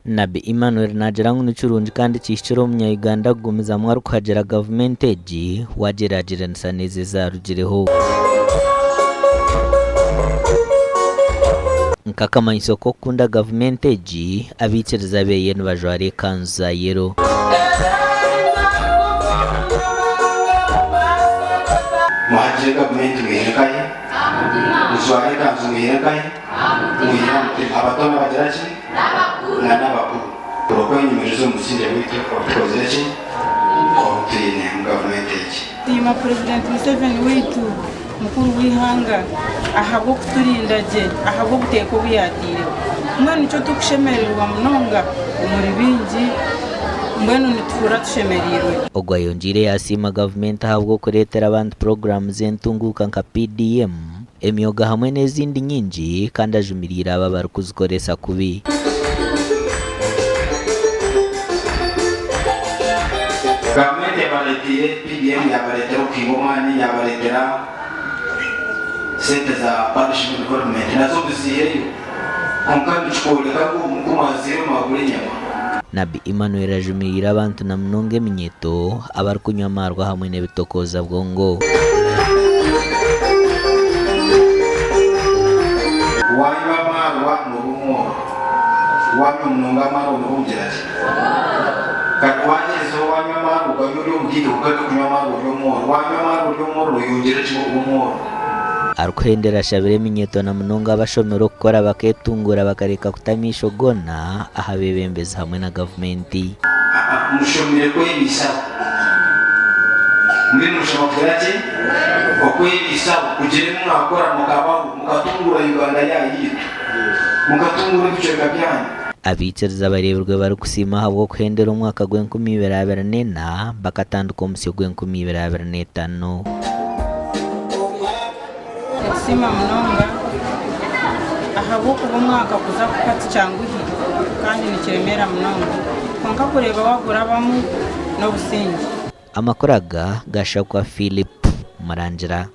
Nabi Emmanuel naagira ngu nikirungi kandi kihikire omunya-Uganda kugumizamu arikuhagira gavumenti egi waagyeragyeranisa n'ezo ezaarugireho. Nk'akamanyiso k'okukunda gavumenti egi, abaikiriza beeye nibajwara ekanzu za yero. Muhagire gavumenti mwihire nkahi? Mujware ekanzu mwihire nkahi? Mwihire aha mutima. Abato nibagira ki? Na n'abakuru. Okwenyumiriza omu busingye bwaitu obu tukozire ki? Obu twine omu gavumenti egi. Nsiima Purezidenti Museveni waitu mukuru w'eihanga ahabw'okuturinda gye ahabw'obuteeka obu yaataireho. Mbwenu nikyo turikushemererwa munonga omuri bingi mbwenu nituhurira tushemereirwe. Ogu ayongyeire yaasiima gavumenti ahabw'okureetera abantu puroguraamu z'entunguuka nka PDM, emyoga hamwe n'ezindi nyingi kandi ajumiriire abo abarikuzikoresa kubi. Gavumenti ebareeteire PDM yabareetera okuhinga omwani, yabareetera sente za Parish Development nazo muziiheyo kwonka nikikworeka ngu ku mwaziiheyo mwagura enyama. Nabbi Emmanuel ajumiriire abantu na munonga eminyeeto abarikunywa amaarwa hamwe n'ebitokooza bwongo. Waanywa amaarwa nooba omworo, waanywa munonga amaarwa nooba omugira ki? Kati waagyezaho waanywa amaarwa oganywa ori omugaiga kwonka orikunywa amaarwa ori omworo, waanywa amaarwa ori omworo nooyongyera kimwe kuba omworo. Arikuhendera ashabire eminyeeto na munonga abashomire okukora baketunguura bakareka kuta amaisho goona aha beebembezi hamwe na gavumenti. Mushomire kwebiisaho. Mbwenu mushoma kugira ki? Okwebiisaho, kugira ebi mwakora mukabaho, mukatunguura Uganda yaitu, mukatunguura ebicweka byanyu. Abaikiriza bareebirwe barikusiima ahabw'okuhendera omwaka gw'enkumi ibiri 24 bakatandika omusyo gw'enkumi ibiri 25. Nitusiima munonga ahabw'okuba omwaka kuza kuhwa tikyanguhi kandi nikiremeera munonga kwonka kureeba waagurabamu n'obusingye. Amakuru aga gashakwa Philip Murangira.